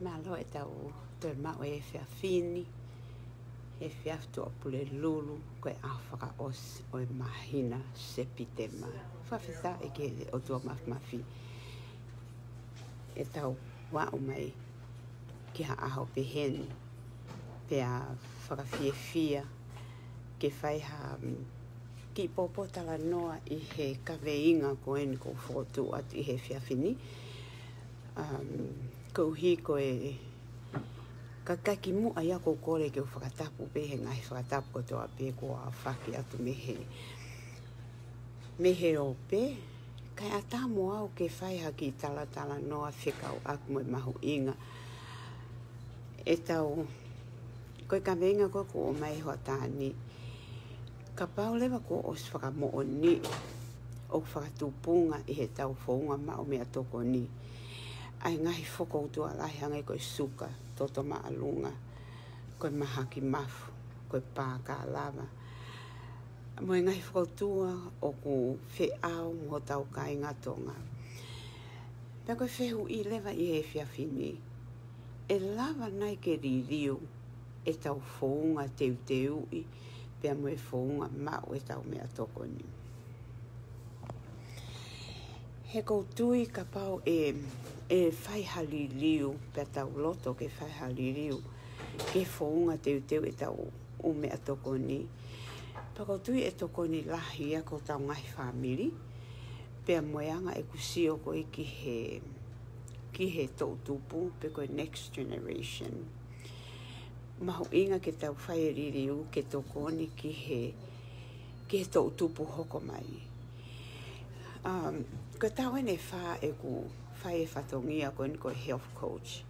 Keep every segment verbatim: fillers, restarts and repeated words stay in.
Mālō ʻetau toe maʻu e efiafi ni, he efiafi Tuʻapulelulu, ko e ʻaho fakaʻosi ʻo e māhina Sepitema. Fakafetaʻi ki he ʻOtua Mafimafi ʻetau aʻu mai ki ha ʻaho pehē ni, pea fakafiefia ke fai ha, mm, kiʻi pōpōtalanoa ʻi he kaveinga ko eni kuo fokotuʻu atu ʻi he efiafi ni. Um, koeʻuhi ko e kakai kimuʻa ia ʻoku ou kole ke u fakatapu pē he ngaahi fakatapu kotoa pē kuo aofaki atu mei he, mei he ope. Kae ʻatā mo au ke fai ha kiʻi talatalanoa fekauʻaki mo e mahuʻinga ʻetau, ko e kaveinga ko ē kuo ʻomai ʻe Hoatani, kapau leva kuo ʻosi fakamoʻoniʻi ʻoku fakatupunga ʻi heʻetau founga maʻu meʻatokoni ʻa e ngaahi fokoutua lahi hangē ko e suka, toto māʻolunga, ko e mahaki mafu, ko e pā kalava, mo e ngaahi fokoutua ʻoku feʻao mo hotau kāinga Tonga. Pea ko e fehuʻi leva ʻi he efiafi ni, ʻe lava nai ke liliu ʻetau founga teuteuʻi pea mo e founga maʻu ʻetau meʻatokoni? He ʻoku ou tui kapau ʻe, ʻe fai ha liliu, pea tau loto ke fai ha liliu ki he founga teuteu ʻetau ʻū meʻatokoni, pea ʻoku ou tui ʻe tokoni lahi ia ki hotau ngaahi fāmili, pea mo e anga ʻeku sio ko ē ki he, ki he toʻutupu, pe ko e next generation. Mahuʻinga ke tau fai e liliu ke tokoni ki he, ki he toʻutupu hoko mai. Um, ko e taʻu eni ʻe fā ʻeku fai e fatongia ko eni ko e health coach.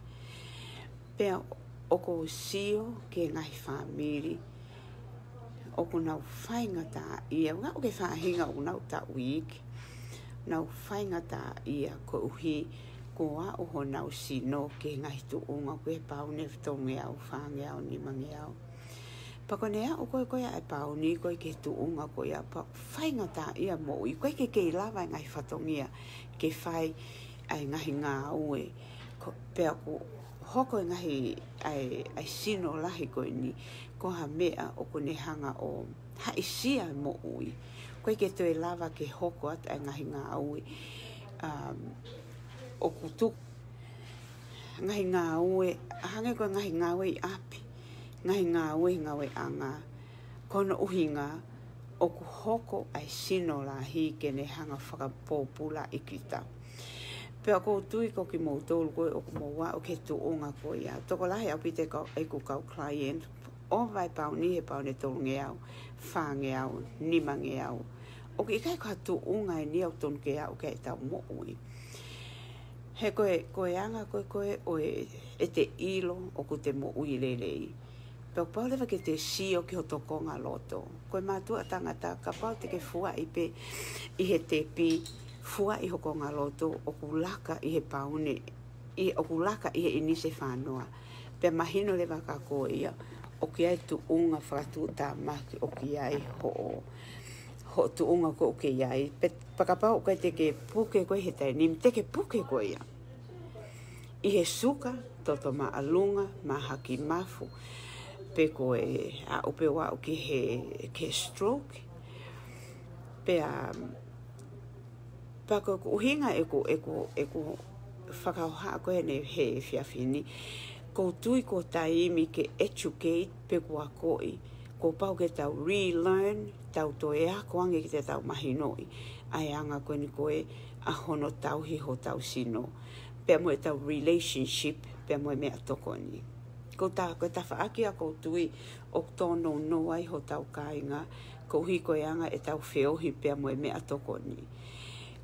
Pea ʻoku ou sio ki he ngaahi fāmili ʻoku nau faingataʻaʻia, ʻoku ʻi ai e faʻahinga ʻoku nau taʻu iiki, nau faingataʻaʻia koeʻuhi kuo aʻu honau sino ki he ngaahi tuʻunga ko e pauni ʻe tolungeau, fāngeau, nimangeau. Pea ko ʻene aʻu ko ē ko ia e pauni ko ē ki he tuʻunga ko ia, pea faingataʻaʻia moʻui, ʻoku ʻikai ke kei lava e ngaahi fatongia ke fai ʻa e ngaahi ngāue. Ko, pea ʻoku hoko e ngaahi, ʻa e, ʻa e sino lahi ko eni ko ha meʻa ʻoku ne hanga ʻo haʻisia e moʻui. ʻOku ʻikai ke toe lava ke hoko atu ʻa e ngaahi ngāue, um, ʻoku tuku, ngaahi ngāue, hangē ko e ngaahi ngāue ʻi ʻapi, ngaahi ngāue, ngāueʻanga, ko hono ʻuhinga ʻoku hoko ʻa e sino lahi ke ne hanga fakapōpulaʻi kita. Pea ʻoku ou tui ko kimoutolu ko ē ʻoku mou aʻu ki he tuʻunga ko ia. Tokolahi ʻaupito e kau, ʻeku kau client, ʻova e pauni he pauni ʻe tolungeau, fāngeau, nimangeau. ʻOku ʻikai ko ha tuʻunga eni ʻoku tonu ke aʻu ki ai ʻetau moʻui. He ko e, ko e anga ko ē ko ē ʻo e, ʻete ʻilo ʻoku te moʻui lelei, pea ʻoku pau leva ke te sio ki hoto kongaloto. Ko e mātuʻa tangata, kapau te ke fuaʻi pē ʻi he tepi, fuaʻi ho kongaloto, ʻoku laka ʻi he pauni, ʻi, ʻoku laka ʻi he ʻinisi e fānoa. Pea mahino leva kia koe ia, ʻoku ʻi ai e tuʻunga fakatuʻutāmaki ʻoku ʻi ai hoʻo, hoʻo tuʻunga ko ē ʻoku ke ʻi ai. Pea, pea kapau ʻoku ʻikai te ke puke koe he taimi ni, te ke puke koe ia ʻi he suka, toto māʻolunga, mahaki mafu, pe ko e aʻu pē ʻo aʻu ki he, ki he stroke. Pea, pea ko ʻeku ʻuhinga ʻeku, ʻeku, ʻeku fakahohaʻa ko eni he efiafi ni, ʻoku ou tui ko e taimi ke educate pe ko e akoʻi, kuo pau ke tau relearn, tau toe ako ange ki heʻetau mahinoʻi ʻa e anga ko eni ko ē ʻa hono tauhi hotau sino, pea mo ʻetau relationship pea mo e meʻatokoni. Ko e ta-, ko e tafaʻaki ia ʻoku ou tui ʻoku tōnounou ai hotau kāinga, koeʻuhi ko e anga ʻetau feohi pea mo e meʻatokoni.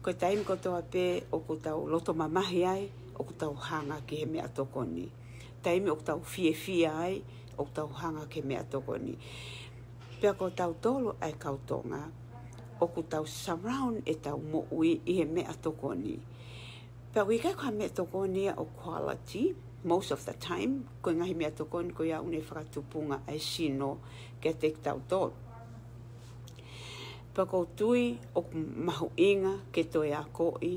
Ko e taimi kotoa pē ʻoku tau loto mamahi ai, ʻoku tau hanga ki he meʻatokoni. Taimi ʻoku tau fiefia ai, ʻoku tau hanga ki he meʻatokoni. Pea ko tautolu ʻa e kau Tonga, ʻoku tau surround ʻetau moʻui ʻi he meʻatokoni. Pea ʻoku ʻikai ko ha meʻatokoni ia ʻo quality, most of the time, ko e ngaahi meʻatokoni ko ia ʻoku ne fakatupunga ʻa e sino kiate kitautolu. Pea ʻoku ou tui ʻoku mahuʻinga ke toe akoʻi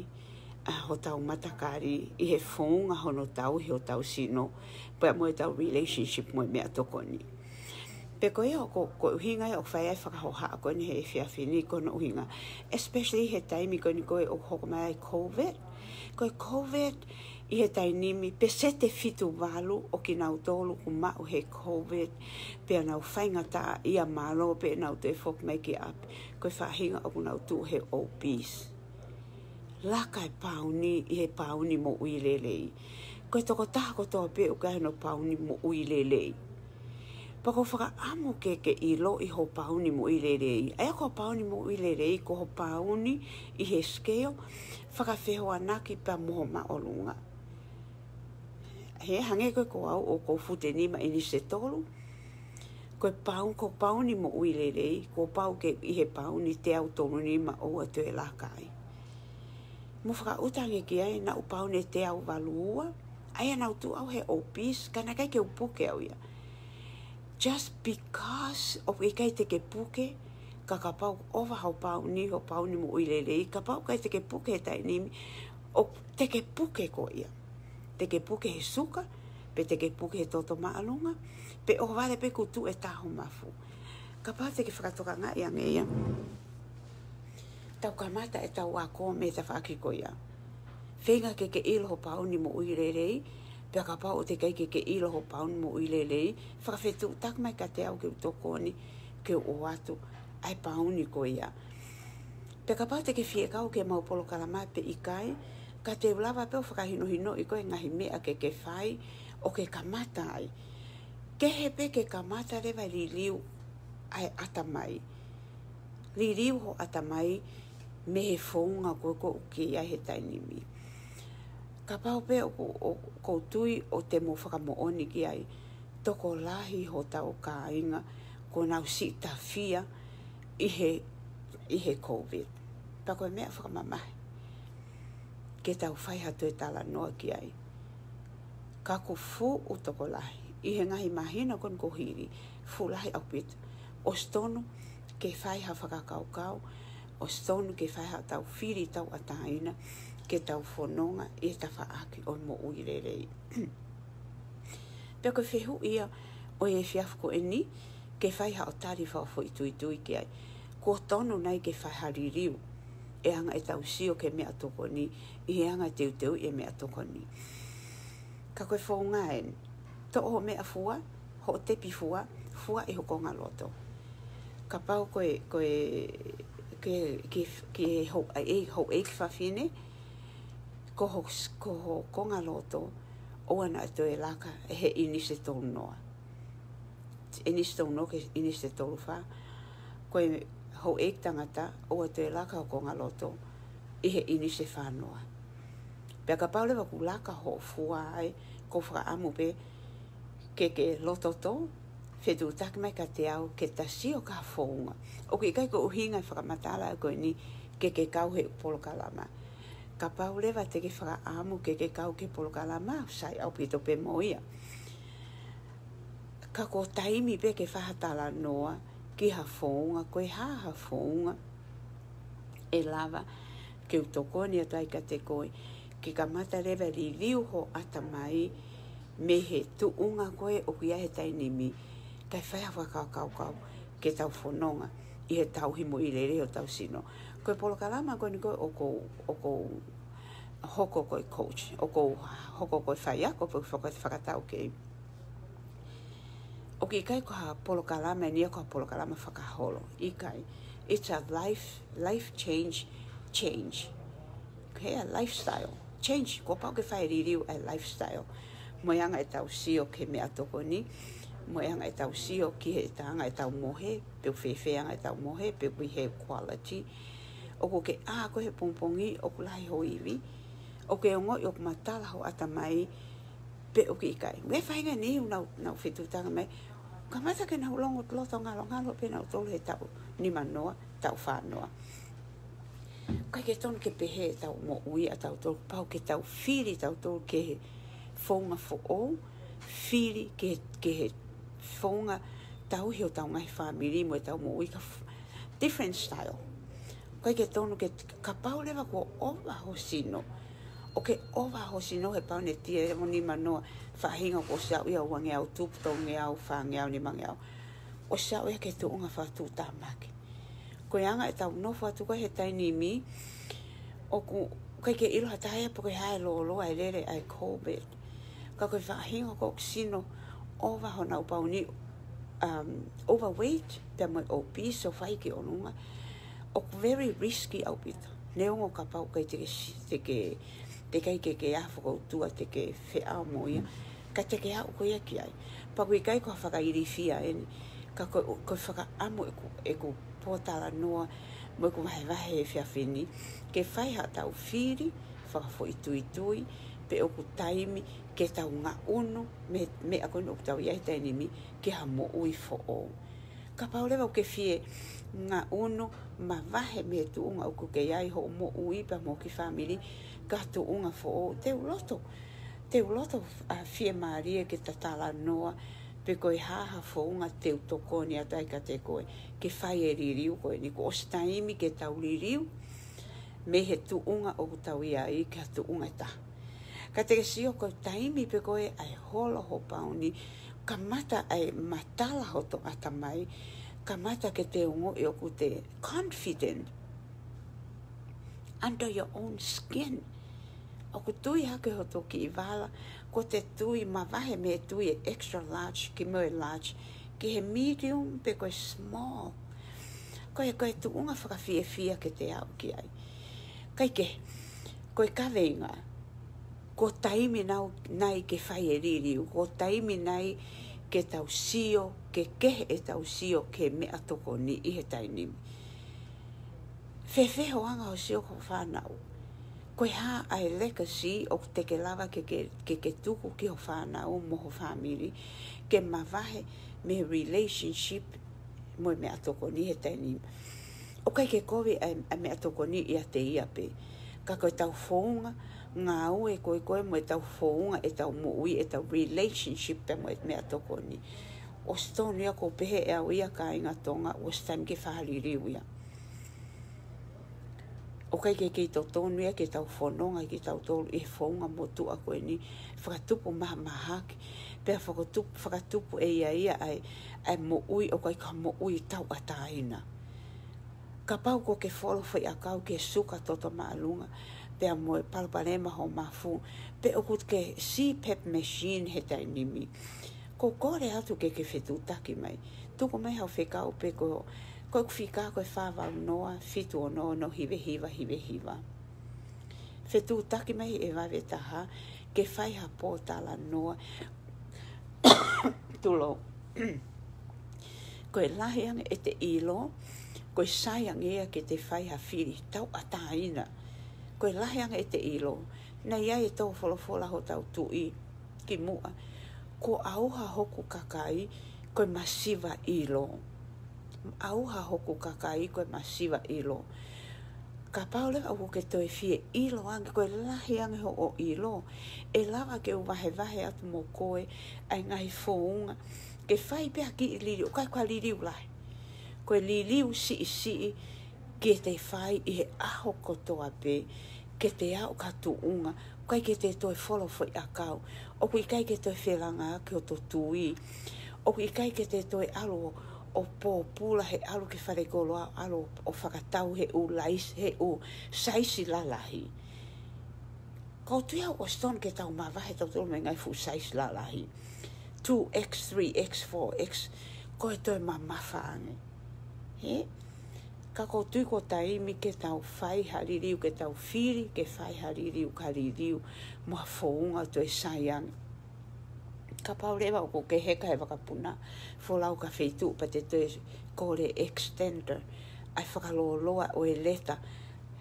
ʻa hotau matakali ʻi he founga hono tauhi hotau sino, pea mo ʻetau relationship mo e meʻatokoni. Pea ko ia ʻoku, ko e ʻuhinga ia ʻoku fai ai e fakahohaʻa ko eni he efiafi ni, ko hono ʻuhinga, especially he taimi ko eni ko ē ʻoku hoko mai ai e COVID. Ko e COVID ʻi he taimi ni, peseti ʻe fitu valu ʻo kinautolu ʻoku maʻu he COVID, pea nau faingataʻaʻia, mālō pē ʻenau toe foki mai ki ʻapi, ko e faʻahinga ʻoku nau tuʻu he obese. Laka e pauni ʻi he pauni moʻui lelei. Ko e tokotaha kotoa pē ʻoku ʻi ai hono pauni moʻui lelei. Pea ʻoku ou fakaʻamu ke ke ʻiloʻi ho pauni moʻui lelei. ʻA ia ko e pauni moʻui lelei, ko ho pauni ʻi he scale, fakafehoanaki pea mo ho māʻolunga. He hangē ko ē ko au ʻoku ou fute nima ʻinisi ʻe tolu. Ko e pau, ko e pauni moʻui lelei, kuo pau ke ʻi he pauni teau tolu nima ʻoua toe laka ai. Mou fakaʻuta ange ki ai, naʻá ku pauni ʻe teau valu ua, ʻa ia naʻá ku tuʻu au he obese, ka naʻe ʻikai ke u puke au ia. Just because ʻoku ʻikai te ke puke, ka kapau ʻoku ʻova ho pauni, ho pauni moʻui lelei, kapau ʻikai te ke puke he taimi ni, ʻoku te ke puke koe ia. Te ke puke he suka, pe te ke puke he toto māʻolunga, pe ʻohovale pē kuo tuʻu e taho mafu. Kapau te ke fakatokangaʻi ange ia, tau kamata ʻetau ako mei he tafaʻaki ko ia. Feinga ke ke ʻilo ho pauni moʻui lelei, pea kapau ʻoku teʻeki ai ke ke ʻilo ho pauni moʻui lelei, fakafetuʻutaki mai kiate au ke u tokoni, ke u ʻoatu ʻa e pauni ko ia. Pea kapau te ke fie kau ki heʻemau polokalama pe ʻikai, ka te u lava pē ʻo fakahinohinoʻi koe e ngaahi meʻa ke ke fai ʻo ke kamata ai. Kehe pē ke kamata leva e liliu ʻa e ʻatamai. Liliu ho ʻatamai mei he founga ko ē ʻoku ke ʻi ai he taimi ni. Kapau pē ʻoku, ʻoku ou tui ʻoku te mou fakamoʻoni ki ai, tokolahi hotau kāinga kuo nau siʻi tafia ʻi he, ʻi he COVID. Pea ko e meʻa fakamamahi ke tau fai ha toe talanoa ki ai. Ka kuo fuʻu tokolahi ʻi he ngaahi māhina ko eni kuo hili, fuʻu lahi ʻaupito. ʻOsi tonu ke fai ha fakakaukau, ʻosi tonu ke fai haʻatau fili tauʻatāina, ke tau fononga ʻi he tafaʻaki ʻo e moʻui lelei. Pea ko e fehuʻi ia ʻo e efiafi ko eni, ke fai haʻo tali fakafoʻituitui ki ai. Kuo tonu nai ke fai ha liliu e anga ʻetau sio ki he meʻatokoni, ʻi he anga e teuteuʻi e meʻatokoni. Ka ko e founga eni, toʻo hoʻo meʻafua, hoʻo tepi fua, fua ʻi ho kongaloto. Kapau ko e, ko e, ke, ke, ke houʻei, houʻeiki fafine, ko ho, ko ho kongaloto, ʻoua naʻa toe laka he ʻinisi ʻe tolu noa. ʻInisi ʻe tolu noa ki he ʻinisi ʻe tolu fā. Ko e houʻeiki tangata, ʻoua toe laka ho kongaloto ʻi he ʻinisi ʻe fā noa. Pea kapau leva kuo laka hoʻo fua ai, ʻoku ou fakaʻamu pē ke ke loto tō, fetuʻutaki mai kiate au ke ta sio ki ha founga. ʻOku ʻikai ko e ʻuhinga e fakamatala ko eni ke ke kau he polokalama. Kapau leva te ke fakaʻamu ke ke kau ki he polokalama, sai ʻaupito pē mo ia. Ka ko e taimi pē ke fai ha talanoa ki ha founga, ko e hā ha founga ʻe lava ke u tokoni atu ai kiate koe, ke kamata leva e liliu ho ʻatamai mei he tuʻunga ko ē ʻoku ke ʻi ai he taimi ni, kae fai ha fakakaukau ke tau fononga ʻi he tauhi moʻui lelei hotau sino. Ko e polokalama ko eni ko ē ʻoku ou, ʻoku ou hoko ko e coach, ʻoku ou hoko ko e faiako pe faka-, fakataukei. ʻOku ʻikai ko ha polokalama eni ia ko ha polokalama fakaholo. ʻIkai. It's a life, life change, change. Ko e lifestyle change, kuo pau ke fai e liliu ʻa e lifestyle. Mo e anga ʻetau sio ki he meʻatokoni, mo e anga ʻetau sio ki he anga ʻetau mohe, pe ʻoku fēfē anga ʻetau mohe, pe ʻoku ʻi he quality. ʻOku ke ʻā koe he pongipongi, ʻoku lahi ho ivi, ʻoku ke ongoʻi ʻoku matala ho ʻatamai, pe ʻoku ʻikai. Mo e faʻahinga ni ʻoku nau, nau fetuʻutaki mai, kamata ke nau longo loto ngalongalo pē nautolu he taʻu nima noa, taʻu fā noa. ʻIkai ke tonu ke pehē ʻetau moʻui ʻatautolu, pau ke tau fili tautolu ki he founga foʻou, fili ki he, ki he founga tauhi hotau ngaahi fāmili mo ʻetau moʻui ka f-, different style. ʻIkai ke tonu ke, kapau leva kuo ʻova ho sino, ʻOku ʻova ho sino he pauni ʻe teau nima noa, faʻahinga kuo ʻosi aʻu ia uangeau tupu, tolungeau, fāngeau, nimangeau. ʻOsi aʻu ia ki he tuʻunga fakatuʻutāmaki. Ko e anga ʻetau nofo atu ko ē he taimi ni, ʻoku ʻikai ke ʻilo ha taha ia pe ko e hā e lōloa e lele ʻa e COVID. Ka ko e faʻahinga ko ē ʻoku sino ʻova honau pauni, um, overweight, pea mo e obese ʻo fai ki ʻolunga, ʻoku very risky ʻaupito. Neongo kapau ʻikai te ke si-, te ke, te ke ʻikai ke ke ʻaho ko ē ʻoku te ke feʻao mo ia, ka te ke aʻu ko ia ki ai. Pea ʻoku ʻikai ko ha fakailifia eni, ka ko, ko e fakaʻamu ʻeku, ʻeku pōtalanoa mo ʻeku vahevahe he efiafi ni, ke fai haʻatau fili fakafoʻituitui, pe ʻoku taimi ke tau ngaʻunu mei he meʻa ko eni ʻoku tau ʻi ai he taimi ni ki ha moʻui foʻou. Kapau leva ʻoku ke fie ngaʻunu mavahe mei he tuʻunga ʻoku ke ʻi ai hoʻo moʻui pea mo ho kiʻi fāmili ki ha tuʻunga foʻou, te u loto, te u loto ʻa e fiemālie ke ta talanoa pe ko e hā ha founga te u tokoni atu ai kiate koe ke fai e liliu ko eni. Kuo ʻosi taimi ke tau liliu mei he tuʻunga ʻoku tau ʻi ai ki ha tuʻunga ʻe taha. Ka te ke sio ko e taimi pē ko ē ʻa e holo ho pauni, kamata ʻa e matala hoto ʻatamai, kamata ke te ongoʻi ʻoku te confident under your own skin. ʻOku tui hake hoto kiʻi vala, ko e tui mavahe mei he tui e extra large ki mo e large, ki he medium pe ko e small. Ko e, ko e tuʻunga fakafiefia ke te aʻu ki ai. Kae kehe, ko e kaveinga, ko e taimi nau, nai ke fai e liliu, ko e taimi nai ke tau sio, ke kehe ʻetau sio ki he meʻatokoni ʻi he taimi ni. Fēfē ho anga hoʻo sio ki ho fānau? Ko e hā ʻa e legacy ʻoku te ke lava ke, ke, ke, ke tuku ki ho fānau mo ho fāmili, ke mavahe mei he relationship mo e meʻatokoni he taimi ni? ʻOku ʻikai ke kovi ʻa e, ʻa e meʻatokoni ʻiate ia pē. Ka ko ʻetau founga ngāue ko ē ko ē mo ʻetau founga ʻetau moʻui, ʻetau relationship pea mo e meʻatokoni. ʻOsi tonu ia, ʻoku ou pehē ʻe au ia, kāinga Tonga, ʻosi taimi ke fai ha liliu ia. ʻOku ʻikai ke kei totonu ia ke tau fononga kitautolu ʻi he founga motuʻa ko eni, fakatupu mahamahaki, pea fakatupu, fakatupu ʻe ia ia ʻa e, ʻa e moʻui ʻoku ʻikai ko ha moʻui tauʻatāina. Kapau ʻoku ke folo foʻi ʻakau ki he suka toto māʻolunga, pea mo e palopalema ho mafu, pe ʻoku ke CPAP machine he taimi ni, ʻoku ou kole atu ke ke fetuʻutaki mai. Tuku mai haʻo fekau pe ko, ko ʻeku fika ko e fā valu noa, fitu ono ono, hiva hiva, hiva hiva. Fetuʻutaki mai ʻi he vave taha, ke fai ha pōtalanoa. Tulou. Ko e lahi ange ʻete ʻilo, ko e sai ange ia ke te fai ha fili tauʻatāina. Ko e lahi ange ʻete ʻilo, naʻe ʻi ai e tō folofola hotau tuʻi kimuʻa, kuo ʻauha hoku kakai ko e masiva ʻilo. ʻAuha hoku kakai ko e masiva ʻilo. Kapau leva ʻoku ke toe fie ʻilo ange, ko e lahi ange hoʻo ʻilo, ʻe lava ke u vahevahe atu mo koe ʻa e ngaahi founga ke fai pē ha kiʻi liliu, ʻikai ko ha liliu lahi. Ko e liliu siʻisiʻi ke te fai ʻi he ʻaho kotoa pē, ke te aʻu ki ha tuʻunga ʻoku ʻikai ke te toe folo foʻi ʻakau, ʻoku ʻikai ke toe felāngaaki hoto tui, ʻoku ʻikai ke te toe ʻalu ʻo, ʻo pōpula he ʻalu ki falekoloa, ʻalu ʻo fakatau he ʻū laisi, he ʻū saisi lalahi. ʻOku ou tui au ʻosi tonu ke tau mavahe tautolu mei he ngaahi fuʻu saisi lalahi. Two X, three X, four X, ko e toe mamafa ange. Hē? Ka ʻoku ou tui ko e taimi ke tau fai ha liliu, ke tau fili ke fai ha liliu, ka liliu mo ha founga toe sai ange. Kapau leva ʻoku ke heka he vakapuna, folau ki ha feituʻu pea te toe kole extender, ʻa e fakalōloa ʻo e leta,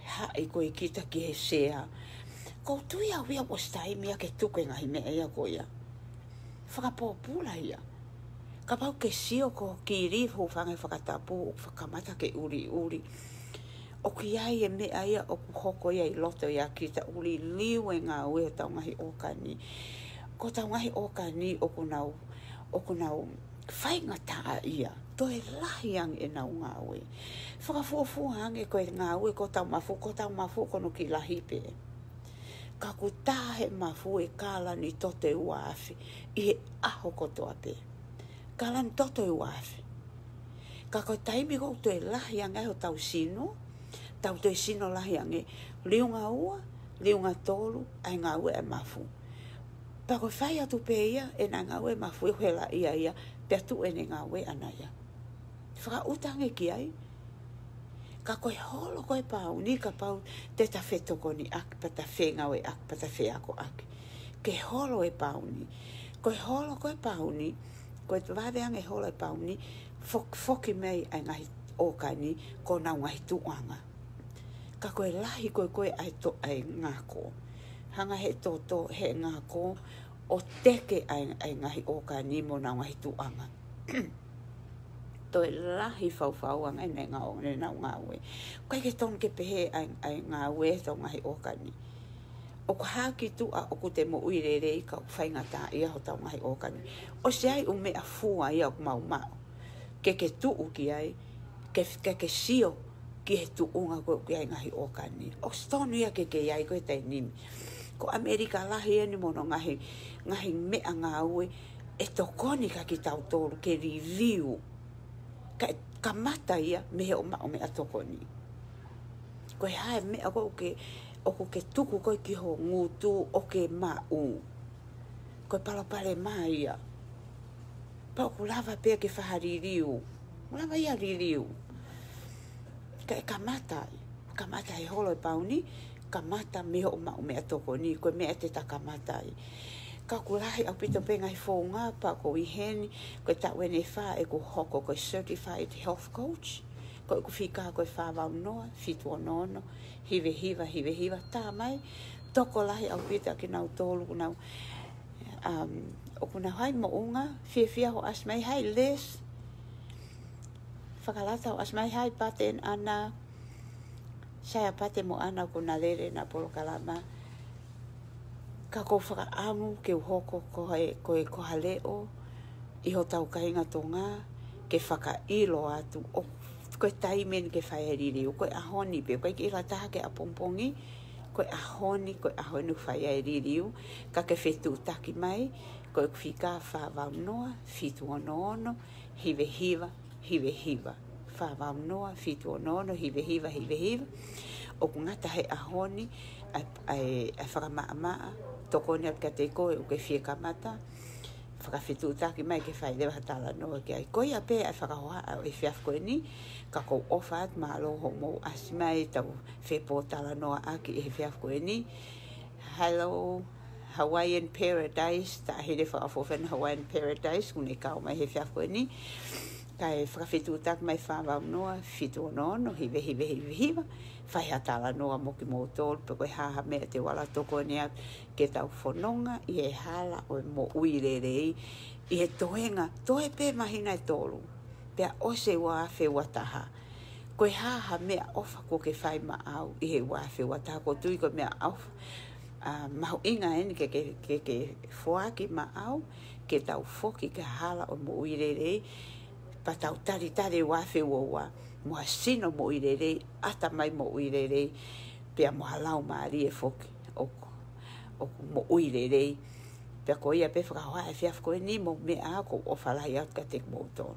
haʻi koe kita ki he sea. ʻOku ou tui au ia ʻosi taimi ia ke tuku e ngaahi meʻa ia ko ia. Fakapōpula ia. Kapau ʻoku ke sio ko e kili, hūfanga he fakatapu, ʻoku fakamata ke ʻuliʻuli. ʻOku ʻi ai e meʻa ia ʻoku hoko ia ʻi loto ia kita, ʻoku liliu e ngāue hotau ngaahi ʻōkani. Ko hotau ngaahi ʻōkani ʻoku nau, ʻoku nau faingataʻaʻia. Toe lahi ange ʻenau ngāue. Fakafuofua ange ko e ngāue ko hotau mafu, ko hotau mafu ko hono kiʻi lahi pē. Ka ʻoku tā he mafu e kalani toto ʻe ua afe ʻi he ʻaho kotoa pē. Kalani toto ʻe ua afe. Ka ko e taimi ʻoku toe lahi ange ai hotau sino, tau toe sino lahi ange, liunga ua, liunga tolu, ʻa e ngāue ʻa e mafu. Pea ko e fai atu pē ia ʻena ngāue ʻa e mafu ʻe hela ia ia, pea tuʻu ʻene ngāue ʻana ia. Fakaʻuta ange ki ai. Ka ko e holo ko e pauni, kapau te ta fetokoniʻaki, pea ta fengāueʻaki, pea ta feakoʻaki. Ke holo e pauni. Ko e holo ko e pauni, ko e vave ange holo e pauni, fok-, foki mai ʻa e ngaahi ʻōkani ko honau ngaahi tuʻuʻanga. Ka ko e lahi ko ē ko ē ʻa e to-, ʻa e ngako. Hanga he toto, he ngako, ʻo teke ʻa e, ʻa e ngaahi ʻōkani mo honau ngaahi tuʻuʻanga. Toe lahi faufau ange ʻene ngāue, ʻenau ngāue. ʻOku ʻikai ke tonu ke pehē ʻa e, ʻa e ngāue ʻetau ngaahi ʻōkani. ʻOku hā ki tuʻa ʻoku te moʻui lelei ka ʻoku faingataʻaʻia hotau ngaahi ʻōkani. ʻOsi ʻi ai ʻū meʻa fua ia ʻoku mau maʻu. Ke ke tuʻu ki ai, ke, ke, ke sio ki he tuʻunga ko ē ʻoku ʻi ai e ngaahi ʻōkani. ʻOsi tonu ia ke ke ʻi ai ko e taimi ni. Ko ʻAmelika lahi eni mo hono ngaahi, ngaahi meʻangāue ʻe tokoni kia kitautolu ke liliu. Kae kamata ia mei hoʻo maʻu meʻatokoni. Ko e hā e meʻa ko ē ʻoku ke, ʻoku ke tuku ko ē ki ho ngutu ʻo ke maʻu. Ko e palopalema ia. Pea ʻoku lava pē ke fai ha liliu. ʻOku lava ia liliu. Kae kamata ai. Kamata he holo e pauni, kamata mei hoʻo maʻu meʻatokoni, ko e meʻa te ta kamata ai. Ka ʻoku lahi ʻaupito pē ngaahi founga, pea ʻoku ʻi heni, ko e taʻu ʻeni ʻe fā ʻeku hoko ko e certified health coach, ko ʻeku fika ko e fā valu noa, fitu ono ono, hiva hiva, hiva hiva, tā mai, tokolahi ʻaupito ʻa kinautolu, ʻoku nau, um, ʻoku nau ʻi ai moʻunga, fiefia hoʻo ʻasi mai, hi Les, fakalata hoʻo ʻasi mai, hi Pate and Ana, Saia Pate mo Ana ʻoku na lele ʻena polokalama. Ka ʻoku ou fakaʻamu ke u hoko ko e, ko e, ko ha leʻo ʻi hotau kāinga Tonga ke fakaʻilo atu ʻoku, ko e taimi eni ke fai e liliu, ko e ʻaho ni pē, ʻoku ʻikai ke ʻilo ha taha ke ʻapongipongi, ko e ʻaho ni, ko e ʻaho ni ʻoku fai ai e liliu, ka ke fetuʻutaki mai, ko ʻeku fika fā valu noa, fitu ono ono, hiva hiva, hiva hiva. Fā valu noa, fitu ono ono, hiva hiva, hiva hiva. ʻOku ngata he ʻaho ni, ʻa e, ʻa e, ʻa e fakamaʻamaʻa, tokoni atu kiate koe ʻoku ke fie kamata, fakafetuʻutaki mai ke fai leva ha talanoa ki ai. Ko ia pē ʻa e fakahohaʻa ʻo e efiafi ko eni, ka ʻoku ou ʻofa atu mālō hoʻomou ʻasi mai tau fepōtalanoaʻaki he efiafi ko eni. Hello, Hawaiian Paradise, taʻahine fakaʻofoʻofa ʻena Hawaiian Paradise, ʻoku ne kau mai he efiafi ko eni. Kae fakafetuʻutaki mai fā valu noa, fitu ono ono, hiva hiva hiva hiva, fai ha talanoa mo kimoutolu, pe ko e hā ha meʻa te u ala tokoni atu ke tau fononga ʻi he hala ʻo e moʻui lelei, ʻi he toenga, toe pē māhina ʻe tolu. Pea ʻosi e ua afe ua taha. Ko e hā ha meʻaʻofa kuo ke fai maʻau ʻi he ua afe ua taha, ʻoku ou tui ko e meʻaʻofa, ʻa, mahuʻinga eni ke, ke, ke, ke foaki maʻau, ke tau foki ki he hala ʻo e moʻui lelei, pea tau talitali e ua afe ua ua, mo ha sino moʻui lelei, ʻatamai moʻui lelei, pea mo ha laumālie foki ʻoku, ʻoku moʻui lelei. Pea ko ia pē fakahohaʻa e efiafi ko eni mo e meʻa ʻoku ou ʻofa lahi atu kiate kimoutolu.